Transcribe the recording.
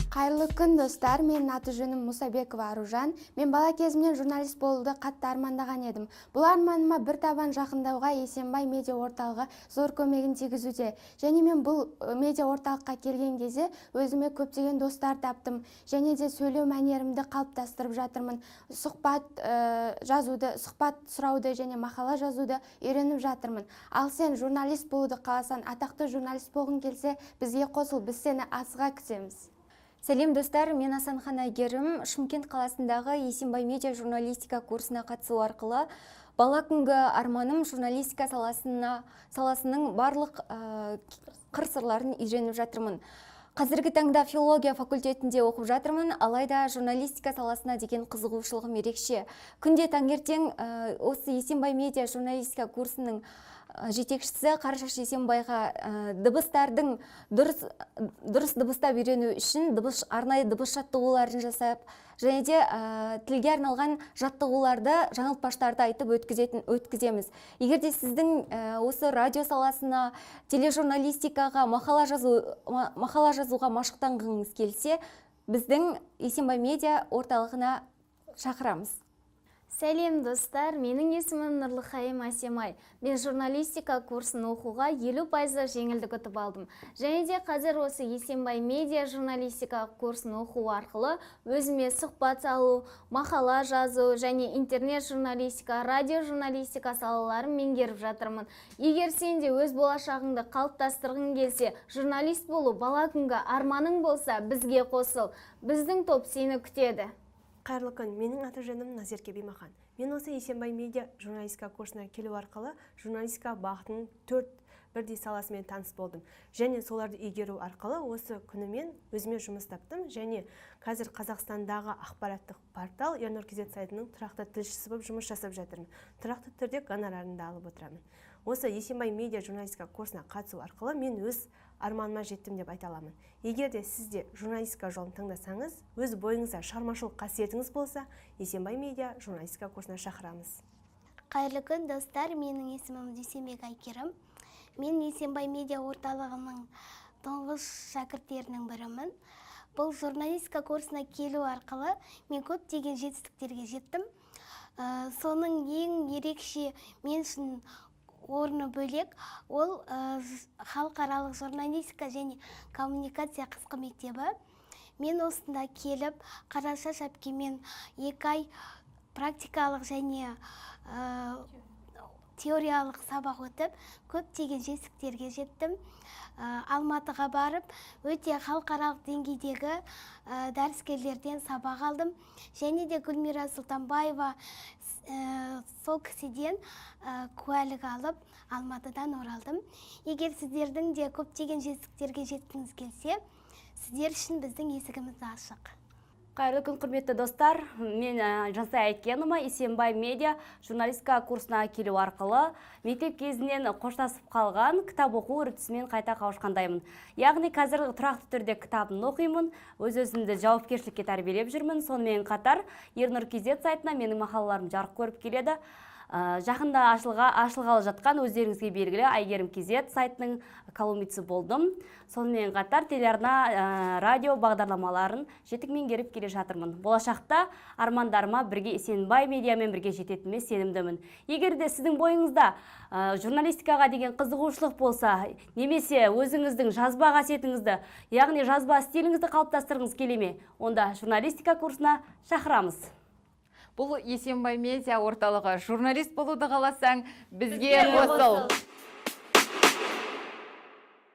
Қайырлы күн, достар! Менің аты жөнім Мұсабекова Аружан. Мен бала кезімнен журналист болуды қатты армандаған едім. Бұл арманыма бір табан жақындауға Есенбай медиа орталығы зор көмегін тигізуде. Және мен бұл медиа орталыққа келген кезде өзіме көптеген достар таптым және де сөйлеу мәнерімді қалыптастырып жатырмын. Сұхбат жазуды, сұхбат сұрауды және мақала жазуды үйреніп жатырмын. Ал сен журналист болуды қаласаң, атақты журналист болғың келсе, бізге қосыл, біз сені асыға күтеміз. Сәлем, достар! Мен Асанхан Әйгерім. Шымкент қаласындағы Есенбай медиа журналистика курсына қатысу арқылы бала күнгі арманым журналистика саласының барлық қыр сырларын үйреніп жатырмын. Қазіргі таңда филология факультетінде оқып жатырмын, алайда журналистика саласына деген қызығушылығым ерекше. Күнде таңертең осы Есенбай медиа журналистика курсының жетекшісі Қарашаш Есенбайға дыбыстардың дұрыс дыбыстап үйрену үшін арнайы дыбыс жаттығуларын жасап және де тілге арналған жаттығуларды, жаңылтпаштарды айтып өткіземіз. Егер де сіздің осы радио саласына, тележурналистикаға, мақала жазуға машықтанғыңыз келсе, біздің Есенбай медиа орталығына шақырамыз. Сәлем, достар! Менің есімім Нұрлыхайым Әсемай. Мен журналистика курсын оқуға 50 пайыздық жеңілдік ұтып алдым. Және де қазір осы Есенбай медиа журналистика курсын оқу арқылы өзіме сұхбат салу, мақала жазу және интернет журналистика, радио журналистика салаларын меңгеріп жатырмын. Егер сен де өз болашағыңды қалыптастырғың келсе, журналист болу бала күнгі арманың болса, бізге қосыл. Біздің топ сені күтеді. Қайырлы күн! Менің аты жөнім Назерке Бимахан. Мен осы Есенбай медиа журналистика курсына келу арқылы журналистика бағытының төрт бірдей саласымен таныс болдым және соларды игеру арқылы осы күні мен өзіме жұмыс таптым және қазір Қазақстандағы ақпараттық портал Ернұр kz сайтының тұрақты тілшісі болып жұмыс жасап жатырмын. Тұрақты түрде гонорарын да алып отырамын. Осы Есенбай медиа журналистика курсына қатысу арқылы мен өз арманыма жеттім деп айта аламын. Егер де сіз де журналистика жолын таңдасаңыз, өз бойыңызда шығармашылық қасиетіңіз болса, Есенбай медиа журналистика курсына шақырамыз. Қайырлы күн, достар! Менің есімім Дүйсенбек Әйгерім. Мен Есенбай медиа орталығының тұңғыш шәкірттерінің бірімін. Бұл журналистика курсына келу арқылы мен көптеген жетістіктерге жеттім. Соның ең ерекше, мен үшін орны бөлек, ол халықаралық журналистика және коммуникация қысқы мектебі. Мен осында келіп, Қарашаш әпкемен 2 ай практикалық және теориялық сабақ өтіп, көптеген жетістіктерге жеттім. Алматыға барып, өте халықаралық деңгейдегі дәріскерлерден сабақ алдым және де Гүлмира Сұлтанбаева, сол кісіден куәлік алып, Алматыдан оралдым. Егер сіздердің де көптеген жетістіктерге жеткіңіз келсе, сіздер үшін біздің есігіміз ашық. Қайырлы күн, құрметті достар! Мен Жансая Айткенова. Есенбай медиа журналистика курсына келу арқылы мектеп кезінен қоштасып қалған кітап оқу үрдісімен қайта қауышқандаймын. Яғни қазір тұрақты түрде кітабын оқимын, өз өзімді жауапкершілікке тәрбиелеп жүрмін. Сонымен қатар Ернұр kz сайтына менің мақалаларым жарық көріп келеді. Жақында ашылғалы жатқан, өздеріңізге белгілі Әйгерім kz сайтының колумнисі болдым. Сонымен қатар телеарна, радио бағдарламаларын жетік меңгеріп келе жатырмын. Болашақта армандарыма бірге Есенбай медиамен бірге жететініме сенімдімін. Егер де сіздің бойыңызда журналистикаға деген қызығушылық болса немесе өзіңіздің жазба қасиетіңізді, яғни жазба стиліңізді қалыптастырғыңыз келе ме, онда журналистика курсына шақырамыз. Бұл Есенбай медиа орталығы. Журналист болуды қаласаң, бізге қосыл.